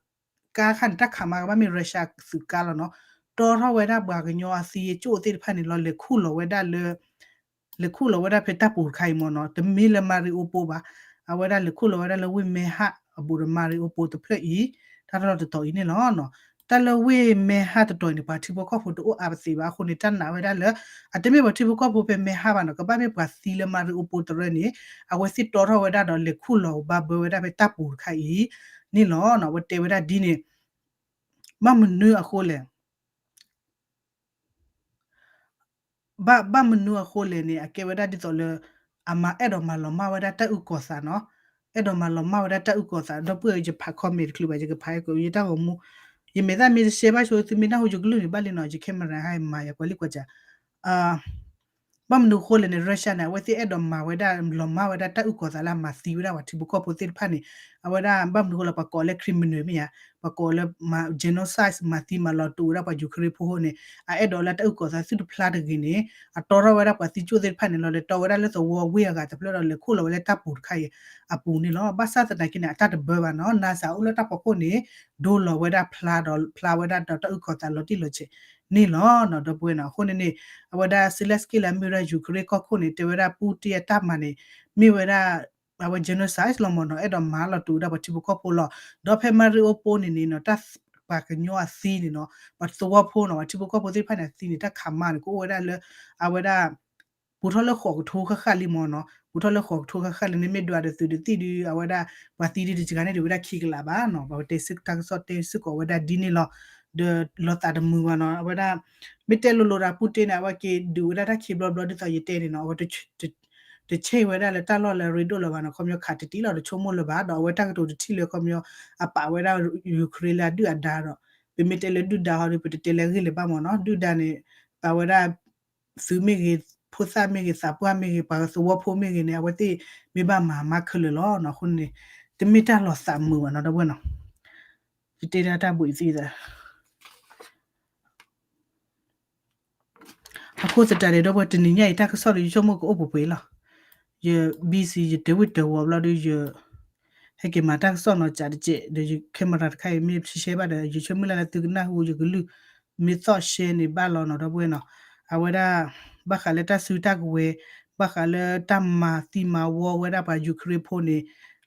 ကါခါန့ၣ် တၢ်ခးမါကဘၣ်မ့ၢ် Russia သုးကါလီၤနီၤ, တီထီၣ်ဝဲဒၣ်ပှၤကညီအသံအကၠိၣ်သ့ၣ်တဖၣ်န့ၣ်လီၤ လဲၤခူၣ်လီၤဝဲဒၣ်လၢ လဲၤခူၣ်လီၤဝဲဒၣ်ဖဲတၢ်ပူၤတခါအံၤမ့ၢ်နီၤ, တမ့ၢ်လၢ Mariupol ဘၣ်, အဝဲဒၣ်လဲၤခူၣ်လီၤဝဲဒၣ်လၢဝ့ၢ်မဲဟါအဘူးဒီး Mariupol တဖျၢၣ်အံၤ တၢ်လီၢ်တတီၤအံၤန့ၣ်လီၤ. တၢ်လၢဝ့ၢ်မဲဟါတတီၤအံၤန့ၣ် ပှၤထံဖိကီၢ်ဖိတအိၣ်အါပသ့ဘၣ်အဃိန့ၣ် တၢ်နာ်ဝဲဒၣ်လၢ အတမ့ၢ်ပှၤထံဖိကီၢ်ဖိဖဲမဲဟါဘၣ်နီၤ, ကဘၣ်မ့ၢ်ပှၤသံလၢ Mariupol တရၢန့ၣ် အဝဲသ့ၣ်တီထီၣ်ဝဲဒၣ်ဒီးလဲၤခူၣ်လီၤဘၣ်ဘၢဝဲဒၣ်ဖဲတၢ်ပူၤတခါအံၤန့ၣ်လီၤ. အဝဲတဲဝဲဒၣ်ဒ်န့ၣ် ဘၣ်မနုၤအဃိလဲၣ် ဘၣ်မနုၤအဃိလဲၣ်န့ၣ် အကဲဝဲဒၣ်ဒ်သိးလၢ အမၤအဲၣ်ဒိးမၤလီၤမၢ်ဝဲဒၣ်တၢ်အုၣ်ကီၤသးနီၤ, အဲၣ်ဒိးမၤလီၤမၢ်ဝဲဒၣ်တၢ်အုၣ်ကီၤသး ဒီပုၢ်ဝဲၢ်ယဖး comment တချုးဘၣ် ယကဖးဟဲက့ၤယတၢ်ဂီၤမူ, ယမဲာ်သၣ်မ့ၢ်တရှဲဘၣ်ဆိသုမ့ၢ်နၢ်ဟူယကလုၢ်န့ၣ်ဘၣ်လံနီၤ ယ camera ဟဲမၤယကွၢ်လံကွၢ်စး ဘၣ်မနုၤအဃိလဲၣ်န့ၣ် Russia န့ၣ် အဝဲသ့ၣ်အဲၣ်ဒိးမၤဝဲဒၣ် လီၤမၢ်ဝဲဒၣ်တၢ်အုၣ်ကီၤသးလၢအမၤသံဝဲဒၣ်ပှၤထံဖိကီၢ်ဖိသ့ၣ်တဖၣ်န့ၣ် အဝဲဒၣ်ဘၣ်မနုၤအဃိလၢပှၤကိးလၢ criminal မ့ၢ်ဧါ, ပှၤကိးလၢ genocide မၤသံမၤလီၤတူာ်ဝဲဒၣ်ပှၤ Ukraine ဖိန့ၣ် အအဲၣ်ဒိးလၢတၢ်အုၣ်ကီၤသးသုတဖျါတဂ့ၤန့ၣ် အတီထီၣ်ဝဲဒၣ်ပှၤသံကၠိၣ်သ့ၣ်တဖၣ်န့ၣ်လီၤ လဲၤတီဝဲဒၣ်လၢသဝီဝ့ၢ်အဂၤတဖျၢၣ်ဒီးလဲၤခိၣ်လီၤဝဲလၢတၢ်ပူၤတခါအံၤအပူၤန့ၣ်လီၤ. ဘၣ်ဆၣ်သနာ်က့န့ၣ် အတၢ်တဘၢဘၣ်နီၤ NASA အိၣ်လၢတၢ်ဖီခိၣ်န့ၣ် ဒိလီၤဝဲဒၣ်ဖျါဒီးဖျါဝဲဒၣ်ဒီးတၢ်အုၣ်ကီၤသးလီၤတံၢ်လီၤဆဲးန့ၣ်လီၤနီၤ ဒီပုၢ်ဝဲၢ်နီၤ. အဃိန့ၣ်န့ၣ် အဝဲဒၣ် Zelensky လၢအမ့ၢ်ဝဲဒၣ် Ukraine ကီၢ်ခိၣ်န့ၣ် တဲဝဲဒၣ် Putin အတၢ်မၤန့ၣ် မ့ၢ်ဝဲဒၣ် အဝဲ genocide လီၤမ့ၢ်နီၤ အဲၣ်ဒိးမၤလီၤတူာ်ဝဲဒၣ်ပှၤထံဖိကီၢ်ဖိလီၤ. ဒီးဖဲ Mariupol န့ၣ်န့ၣ်နီၤ တၢ်ပှၤကညီအသံန့ၣ်နီၤ ပှၤသဝီဖိနီၤ ပှၤထံဖိကီၢ်ဖိသ့ၣ်တဖၣ်န့ၣ် အသံန့ၣ် တၢ်ခးမါန့ၣ် ကအိၣ်ဝဲဒၣ်လၢ အဝဲဒၣ် ပူၤထီၣ်လၢဃိးကထိဃၣ်ဃၣ်လံမ့ၢ်နီၤ ပူၤထီၣ်လၢဃိးကထိဃၣ်ဃၣ်လံန့ၣ် မ့ၢ်ဒွးဒီးသုးဒီးသံၣ်ဒီး အဝဲဒၣ် ပှၤသံဒုးတစှၤန့ၣ်ဒုးဝဲဒၣ်ခံကလးဘၣ်နီၤ ပှၤတဲတၢ်ကစီၣ်တဲစ့ၢ်ကီးဝဲဒၣ်ဒ်န့ၣ်လီၤ. ဒီးလီၤသးတမုာ်ဘၣ်နီၤ အဝဲဒၣ် မ့ၢ်တဲလိၤလိၤဒီး Putin န့ၣ် အဝဲက့ၤဒုးဝဲဒၣ်တၢ်ခံဘျီဘျီဒ်သိးယတဲန့ၣ်နီၤ အဝဲ တဆဲးဝဲဒၣ်လၢတၢ်လီၢ်လၢအရ့ဒိၣ်လၢၤဘၣ်နီၤ ခီပညီခးတတံၢ်လီၤတဆိကမိၣ်လၢၤဘၣ် ဒီးအဝဲတၢ်ကတိၤတထံၣ်လၢခီပညီ အပာ်ဝဲဒၣ် Ukraine လၢအဒုၣ်အဒါဒီး ပမ့ၢ်တဲလၢဒုၣ်ဒါဟီဒီး ပတတဲလၢအဂ့ၢ်လၢၤဘၣ်မ့ၢ်နီၤ ဒုၣ်ဒါန့ၣ် ပာ်ဝဲဒၣ် သုးမ့ၢ်ဂ့ၤ ဖိသၣ်မ့ၢ်ဂ့ၤ သးပှၢ်မ့ၢ်ဂ့ၤ ပှၤသဝီဖိမ့ၢ်ဂ့ၤန့ၣ် အဝဲသ့ၣ်မ့ၢ်ဘၣ်မၤမၤခဲလၢာ်လီၤနီၤ အဃိန့ၣ် တမ့ၢ်တၢ်လီၤသးမုာ်ဘၣ်နီၤ ဒီပုၢ်ဝဲၢ်နီၤ ယတဲဒၣ်တၢ်ဘှံးသံသး အဃိသတးန့ၣ် ဒီပုၢ်ဝဲၢ် တနံၤညါအံၤတၢ်ကစီၣ်ဒီး ယဆိကမိၣ်ကအိၣ်ပှဲၤပှဲၤလီၤ. ယ busy ယတဝံၣ်တဝီဘျီဒီး ယ ဟဲက့ၤမၤတၢ်ကစီၣ်နီၤ ကးတကဲး ဒီးယ camera တခါအံၤ မ့ၢ်တရှဲဘၣ်ဒီး ယဆိကမိၣ်လၢသုကနၢ်ဟူယကလုၢ် မ့ၢ်သီၣ်ရှဲန့ၣ်ဘၣ်လီၤနီၤ ဒီပုၢ်ဝဲၢ်နီၤ. အဝဲဒၣ် ဘၣ်ဃးလၢတၢ်စုတၢ်ကဝဲၤ ဘၣ်ဃးလၢတၢ်မၤသံမၤဝီဝဲဒၣ်ပှၤ Ukraine ဖိန့ၣ် လီ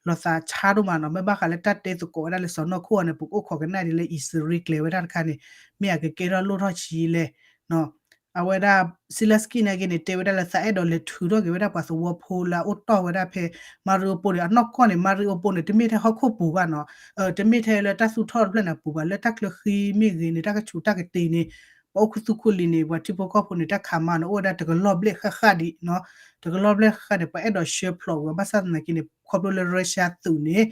ၤသးဆါဒိၣ်မးနီၤ မ့ၢ်ဘၣ်ဃးလၢတၢ်တဲသကိးဝဲဒၣ်လၢစီၤနီၢ်ခိၣ်အီၤန့ၣ် ပကအိၣ်ခိးကနၣ်ဒ်လၢအံၣ်စရ့လးကျဲၤဝဲဒၣ်တခါန့ၣ် မ့ၢ်အကကဲထီၣ်လိၣ်ထီၣ်ဆံးလဲၣ် အဝဲဒၣ် Zelensky နာ်က့န့ၣ် တဲဝဲဒၣ်လၢသးအဲၣ်ဒိးလဲၤထုးထီၣ်က့ၤဝဲဒၣ်ပှၤသဝီဖိလၢအအိၣ်တီၢ်ဝဲဒၣ်ဖဲ Mariupol န့ၣ် အနီၢ်ကီၢ်န့ၣ် Mariupol န့ၣ် တမ့ၢ်ထဲဟီၣ်ခိၣ်ပူၤဘၣ်နီၤ တမ့ၢ်ထဲလၢတၢ်သူၣ်ထီၣ်တဖျၢၣ်န့ၣ်ပူၤဘၣ် လၢတၢ်ချၢဃံမ့ၢ်ဂ့ၤန့ၣ် တၢ်ကဆူးတၢ်ကတ့ၤန့ၣ် ပှၤအိၣ်ခူသူၣ်ခူလံၤန့ၣ် ပှၤထံဖိကီၢ်ဖိန့ၣ် တၢ်ခးမါန့ၣ် အိၣ်ဝဲဒၣ်တကလီၢ်ဘျဲၣ်ဃၣ်ဃၣ်ဒံးနီၤ တကလီၢ်ဘျဲၣ်ဃၣ်ဃၣ်န့ၣ် ပှၤအဲၣ်ဒိးဆှၢဖျိးဝဲ ဘၣ်ဆၣ်သနာ်က့န့ၣ် ခီဖျိလၢ Russia သုးန့ၣ်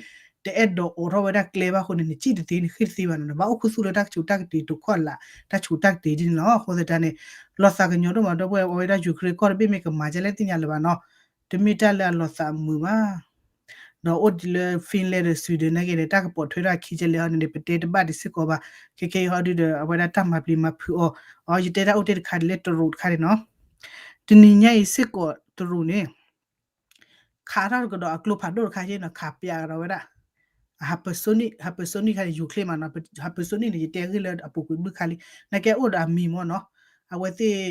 တအဲၣ်ဒိးအိးထီၣ်ဝဲဒၣ်ကျဲဘၣ်အဃိန့ၣ် နစံၣ်တသ့ နဃ့ၢ်တသ့ဘၣ်နီၤ နဘၣ်အိၣ်ခူသူၣ်လၢတၢ်ကဆူးတၢ်ကတ့ၤ တိာ်ခီၣ်လာ် တၢ်ဆူးတၢ်ကတ့ၤဒ်န့ၣ်လီၤ. အဃိသတးန့ၣ် လီၤသးကညီၤဒိၣ်မး ဒီပုၢ်ဝဲၢ် အဝဲဒၣ် Ukraine ကီၢ်တဘ့ၣ်မ့ၢ်ကမၤဒ်လဲၣ်သ့ၣ်ညါလၢၤဘၣ်နီၤ တမ့ၢ်တၢ်လၢအလီၤသးမုာ်ဘၣ် ဒီးအိၣ်ဒ်လၢ Finland ဒီး Sweden နာ်က့န့ၣ် တၢ်ကပိာ်ထွဲထီၣ်အခံကဲလဲၣ်ဟီန့ၣ် ပတဲတဘၣ်ဒံးစ့ၢ်ကီးဘၣ် ခဲကဲအံၤဟီဒုဒီး အဝဲဒၣ်တၢ်မၤပျံၤမၤဖုးအီၤ အီ ယတဲတၢ်အိၣ်တ့ၢ်တခါဒ်လၢတရူးတခါန့ၣ်နီၤ တနံၤညါအံၤစ့ၢ်ကီးတရူးန့ၣ် ခးထီၣ်ကဒီးအကျိဖးဒိၣ်တခါက့နီၤ ခးပျးကဒီးဝဲဒၣ် hypersonic hypersonic ခါန့ၣ် Ukraine မးနီၤ hypersonic န့ၣ် ယတဲဂ့ၢ်လၢအပူၤကွံာ်ဘျုးခါလံ နာ်က့အိၣ်ဒီးအမံၤမ့ၢ်နီၤ အဝဲသ့ၣ်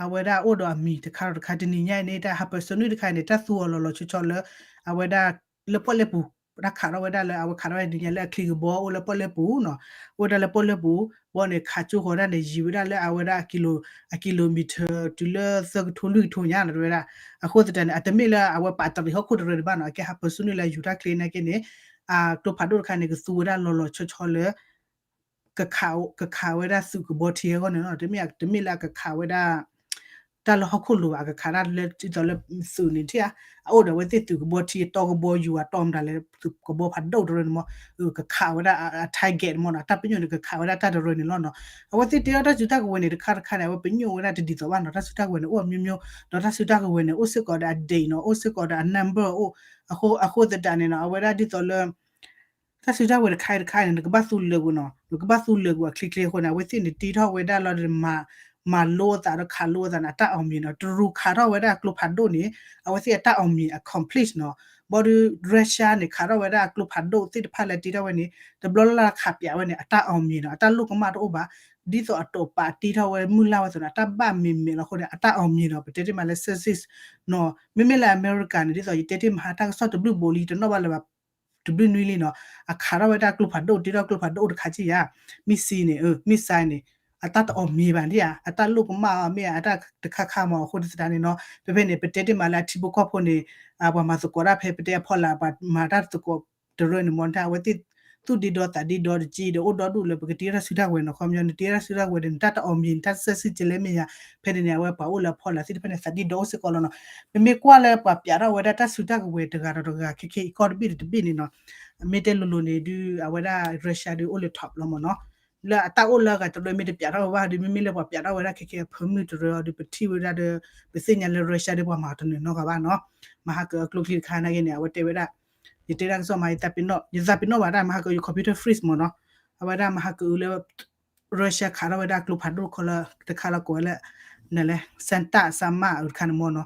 အဝဲဒၣ်အိၣ်ဒီးအမံၤတခါဒီးတခါ တနံၤညါအံၤန့ၣ် တၢ် hypersonic တခါန့ၣ် တၢ်သူအီၤလီၤလီၤဆီဆီလၢ အဝဲဒၣ် လၢပီၣ်လဲၣ်ပူၤ တၢ်ခးထီၣ်ဝဲဒၣ်လၢ အဝဲခးထီၣ်ဝဲတနံၤညါလၢအချံကဘီအိၣ်လၢပီၣ်လဲၣ်ပူၤနီၤ အိၣ်ဝဲဒၣ်လၢပီၣ်လဲၣ်ပူၤ ဘီန့ၣ် ခးကၠိဃီၤဒၣ်န့ၣ် ယံာ်ဝဲဒၣ်လၢအဝဲဒၣ် အ kilometer တုၤလၢသၢကထိလွံၢ်ကထိညါနီၤ တဲဝဲဒၣ် အဃိသတးန့ၣ် အတမ့ၢ်လၢအဝဲပာ်တရံးဟီၣ်ခိၣ်တရၢန့ၣ်ဘၣ်နီၤ အကဲ hypersonic လၢယူၤတၢ်ချ့နာ်က့န့ၣ် အကျိဖးဒိၣ်တခါန့ၣ် ကသူဝဲဒၣ်လီၤလီၤဆီဆီလၢ ကခး ကခးဝဲဒၣ်သုးကဘီထံအဂီၢ်န့ၣ်လီၤ တမ့ၢ် တမ့ၢ်လၢအကခးဝဲဒၣ် တၢ်လၢဟီၣ်ခိၣ်လိၤဘၣ် အကခးဒၣ်လၢဒ်သိးလၢသုးန့ၣ်ထံၣ်ဧါ အအိၣ်ဒီးအဝဲသ့ၣ်သုးကဘီထံအတီကဘီယူၤအတီမတၤလဲၣ် သုးကဘီဖးဒိၣ်တရၢန့ၣ်မ့ၢ် ကခးဝဲဒၣ်အ target မ့ၢ်နီၤ တၢ်ပညိၣ်န့ၣ် ကခးဝဲဒၣ်တၢ်တရၢန့ၣ်လီၤနီၤ အဝဲသ့ၣ်တဲအီၤတၢ်စုတၢ်ကဝဲၤန့ၣ် တခါတခါန့ၣ် အဝဲပညိၣ်ဝဲဒၣ်တဒ်သိးဘၣ်နီၤ တၢ်စုတၢ်ကဝဲၤန့ၣ် အိၣ်အမျိုးမျိုး ဒီးတၢ်စုတၢ်ကဝဲၤန့ၣ် အိၣ်စ့ၢ်ကီးဒီးအ date နီၤ အိၣ်စ့ၢ်ကီးဒီးအ number အိၣ် အဃိသတးန့ၣ်နီၤ အဝဲဒၣ်ဒ်သိးလၢ တၢ်စုတၢ်ကဝဲၤတခါတခါန့ၣ် နကဘၣ်သူလၢာ်ကွံာ်နီၤ နကဘၣ်သူလၢာ်ကွံာ်အချ့ချ့အဃိန့ၣ် အဝဲသ့ၣ်န့ၣ်တ့ထီၣ်ဝဲဒၣ်လီၤဒီး မၤလိအသးဒီးခးလိအသးန့ၣ် အတၢ်အီၣ်မံၤနီၤ တရူးခးထီၣ်ဝဲဒၣ်ကျိဖးဒိၣ်န့ၣ် အဝဲသ့ၣ်အတၢ်အီၣ်မံၤ accomplish နီၤ ဘီဒီး Russia န့ၣ် ခးထီၣ်ဝဲဒၣ်အကျိဖးဒိၣ်သ့ၣ်တဖၣ်လၢတ့ထီၣ်ဝဲန့ၣ် တဘျီလၢ်လၢ်ခးပၠးဝဲန့ၣ် အတၢ်အီၣ်မံၤနီၤ အတၢ်လိၣ်ကမၣ်တအိၣ်ဘၣ် ဒ်သိးအတိာ်ပာ်တ့ထီၣ်ဝဲမုၢ်လၢ်ဝဲသ့ၣ်နီၤ အတၢ်ဘၣ်မ့ၢ်မဲာ်လီၤအဃိန့ၣ် အတၢ်အီၣ်မံၤနီၤ ပတဲတ့ၢ်မးလၢ success နီၤ မ့မ့ၢ်လၢအမဲရကၤန့ၣ် ဒ်သိးယတဲတ့ၢ်မးဟါတၢ်ကစီၣ်တဘျုးဘိးလံ တနီၣ်ဘၣ်လၢၤဘၣ် တဘျုးနွံလံနီၤ အခးထီၣ်ဝဲဒၣ်ကျိဖးဒိၣ် တ့ထီၣ်ကျိဖးဒိၣ်အိၣ်တခါက့ယါ missile န့ၣ် missile န့ၣ် အတၢ်တအီၣ်မံၤဘၣ်ဒ်ဧါ အတၢ်လိၣ်ကမၣ်အီၤမ့ၢ်ဧါ အတၢ်တခါခါမးအဃိသတးန့ၣ်နီၤ ဖဲဖဲန့ၣ် ပတဲတ့ၢ်မးလၢအထံဖိကီၢ်ဖိန့ၣ် ပှၤမၤသကိးတၢ်ဖဲပတဲအဖီလာ် ပှၤမၤတၢ်သကိးတရၢန့ၣ်မ့ၢ် အဝဲသ့ၣ် သူၣ်ဒ့ဒီသးဒ့ဒီတက့ၢ်ဒီး အိၣ်ဒီဒူၣ်လၢပကတ့ထီၣ်စုတၢ်ကဝဲၤနီၤ. ခီပညီ နတ့ထီၣ်စုတၢ်ကဝဲၤဒီး နတၢ်တအီၣ်မ့ၤ နတၢ်စၢ်စံၣ်ကဲလဲၣ်မ့ၢ်ယၤ ဖဲန့ၣ်န့ၣ် အဝဲပှၤအိၣ်လၢအဖီလာ်သ့ၣ်တဖၣ်န့ၣ် သးဒ့ဒီအိၣ်စ့ၢ်ကီးလီၤနီၤ. ပမ့ၢ်ကွၢ်လၢပှၤပျးထီၣ်ဝဲဒၣ်တၢ်စုတၢ်ကဝဲၤတဂၤဒီးတဂၤ ခဲခဲအံၤကီၢ်တဘ့ၣ်တဘ့ၣ်န့ၣ်နီၤ, မ့ၢ်တဲလိၤလိၤန့ၣ်ဒုး အဝဲဒၣ် Russia ဒုးအိၣ်လၢ top လီၤမ့ၢ်နီၤ. လၢအတၢ်အိၣ်လၢအဂၤတရၢမ့ၢ်တပျးထီၣ်ဝဲဘၣ်ဒီး မ့မ့ၢ်လၢပှၤပျးထီၣ်ဝဲဘၣ်ဒီး မ့မ့ၢ်လၢပှၤပျးထီၣ်ဝဲဒၣ်ခဲခဲအဖၢမုၢ်တရၢအီၤဒီး ပထံၣ်ဝဲဒၣ်ဒီး ပသ့ၣ်ညါလၢ Russia ဒီးပှၤမၤအီၤတနၢၤနီတဂၤဘၣ်နီၤ. မဟါကအကျိချံတခါနာ်က့န့ၣ် အဝဲတဲဝဲဒၣ် ယတဲဒၣ်ကစီၣ်မး ယသးပ့ၤနီၣ် ယသးပ့ၤနီၣ်ဘၣ်တၢ်မဟါက ယ computer freeze မ့ၢ်နီၤ. အဝဲဒၣ်မဟါကအုလၢ Russia ခးထီၣ်ဝဲဒၣ်ကျိဖးဒိၣ်ခီလၢ တခါလၢကိးဝဲလၢ နလဲၣ် Santa Sama အုတခါန့ၣ်မ့ၢ်နီၤ.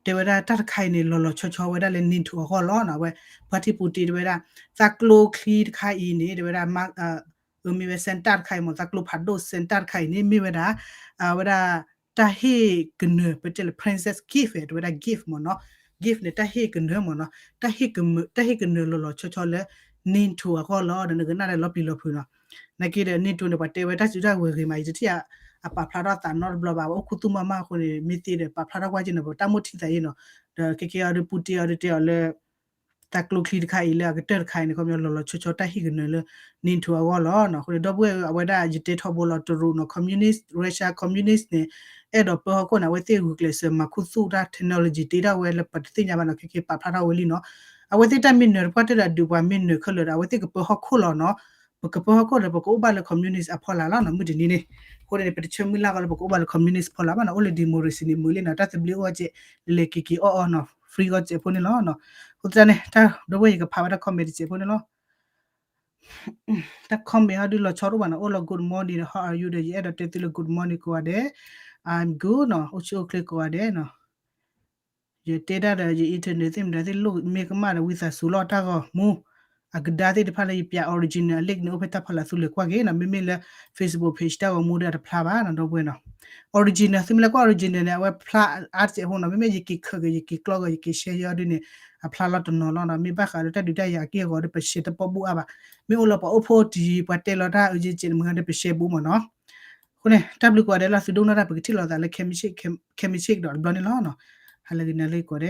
တဲဝဲဒၣ်တၢ်တခါအံၤန့ၣ် လီၤလီၤဆီဆီဝဲဒၣ်လၢ NATO အဂီၢ်လီၤနီၤ. အဝဲ ပှၤထံပူၤတ့ၢ်တဲဝဲဒၣ် သးကျိချံတခါအံၤန့ၣ် တဲဝဲဒၣ် အမ့ၢ်ဝဲ Santa တခါအံၤမ့ၢ် သးကျိဖးဒိၣ် Santa တခါအံၤန့ၣ် မ့ၢ်ဝဲဒၣ် အဝဲဒၣ် တၢ်ဟ့ၣ်ကနၢၤ ပတဲလၢ princess gift တဲဝဲဒၣ် gift မ့ၢ်နီၤ. gift န့ၣ် တၢ်ဟ့ၣ်ကနၢၤမ့ၢ်နီၤ. တၢ်ဟ့ၣ်ကမၢ တၢ်ဟ့ၣ်ကနၢၤလီၤလီၤဆီဆီလၢ NATO အဂီၢ်လီၤ. ဒီးနကနၣ်ဒီးလီၤပျံၤလီၤဖုးနီၤ. နာ်က့ဒီး NATO န့ၣ် ပှၤတဲဝဲတၢ်စုတၢ်ဝဲၤဂ့ၤမး ယတထံၣ်အပာ်ဖျါထီၣ်သးနီတဘျီဘၣ် အအိၣ်ခူသူၣ်မးမးအဃိန့ၣ် မ့ၢ်သ့ဒီး ပာ်ဖျါထီၣ်ကွၢ်က့ၤန့ၣ် ပတၢ်မိၣ်ထံသးအံၤနီၤ. ဒီးခဲကဲအီၤဒီး Putin အီၤဒီးတဲအီၤလၢ တၢ်ကျိချံတခါအံၤလၢအကတၢၢ်တခါအံၤန့ၣ် ခီပညီလီၤလီၤဆီဆီတၢ်ဟ့ၣ်ကနၢၤလၢ NATO အဂီၢ်လီၤနီၤ. အဃိန့ၣ် ဒီပုၢ်ဝဲၢ်အဝဲဒၣ်ယတဲထီဘိလီၤ တရူးနီၤ communist Russia communist န့ၣ် အဲၣ်ဒိးပၢဟီၣ်ခိၣ်န့ၣ် အဝဲသ့ၣ်ဂုာ်ကျဲးစၢးမၤခူသူၣ်တၢ် technology တ့ထီၣ်ဝဲလၢပတသ့ၣ်ညါဘၣ်နီၤ. ခဲကဲပာ်ဖျါထီၣ်ဝဲလံနီၤ. အဝဲသ့ၣ်တၢ်မ့ၢ်နၢၤတပှၢ်တၢၢ်ဒီး အဒုးပှၤမ့ၢ်နၢၤခဲလၢာ်ဒီး အဝဲသ့ၣ်ကပၢဟီၣ်ခိၣ်လီၤနီၤ. ပကပၢဟီၣ်ခိၣ်ဒီး ပကအိၣ်ဘၣ်လၢ communist အဖီလာ်လီၤနီၤ မုၢ်တနံၤန့ၣ်. အဃိန့ၣ် ပတဆၢမုၢ်လၢ်ကီးလၢပကအိၣ်ဘၣ်လၢ communist ဖီလာ်ဘၣ်နီၤ. အိၣ်လၢ democracy န့ၣ် မုာ်လံနီၤ. တၢ်သဘျ့အဂီၢ်ကဲးလဲၤလဲၤက့ၤက့ၤအီၣ်အီနီၤ free ဂီၢ်စဲးဖိန့ၣ်လီၤ. အဃိသတးန့ၣ် တၢ်ဒီပုၢ်ဝဲၢ်ယကဖးဝဲဒၣ် comment တစဲးဖိန့ၣ်လီၤ. တၢ် comment ဟီဒုးလီၤဆီတအိၣ်ဘၣ်နီၤ. အိၣ်လီၤ good morning ဒီး how are you ဒီး ယအဲၣ်ဒိးတဲသုလၢ good morning ကိးဂၤဒဲး, I'm good နီၤ. အိၣ်ဆူၣ်အိၣ်ချ့ကိးဂၤဒဲးနီၤ. ယတဲဒၣ်ဒီး ယ internet သ့ၣ်မတၤသ့ၣ်လိၣ်မ့ၢ်ကမၣ်ဒီး ဝံသးစူၤလီၤတၢ်ဂီၤမူ အကဒါသ့ၣ်တဖၣ်လၢယပျး original အ link န့ၣ် အိၣ်ဖဲတၢ်ဖီလာ်သူလ့ၤကွၢ်က့ၤနီၤ. မ့မ့ၢ်လၢ Facebook page တၢ်ဂီၤမူဒီးအတဖျါဘၣ်နီၤ ဒီပုၢ်ဝဲၢ်နီၤ. original သုမ့ၢ်လဲၤကွၢ် original န့ၣ် အဝဲဖျါအါတစဲးဖိနီၤ. မ့မ့ၢ်ယက့ၤခၢၣ်ဂ့ၤ ယက့ၤကျီဂ့ၤ ယက့ၤ share ယီၤဒုန့ၣ် အဖျါလီၤတနီၤလီၤနီၤ. မ့ၢ်ဘၣ်ဃးလၢတၢ်ဒုးတၢ်ယၤအက့ၢ်အဂီၤဒီး ပ share တပီၣ်ဘူးအါဘၣ်. မ့ၢ်အိၣ်လၢပှၤအိၣ်ဖှိၣ်တံၢ် ပှၤတဲလီၤတၢ်အုးကဲးကဲးန့ၣ် မုၢ်ဂၤဒီး ပ share ဘူးမ့ၢ်နီၤ. အဃိန့ၣ် တၢ်ဘျုးကိးဂၤဒဲးလၢသုဒိကနၣ်တၢ် ပကထံၣ်လိာ်သးလၢ ခဲမုၢ်ဆ့ၣ် ခဲမုၢ်ဆ့ၣ်ကဒီးတဘျီန့ၣ်လီၤနီၤ. ဟါလၢဂ့ၤ နၤလၢဂ့ၤကိးဂၤဒဲး.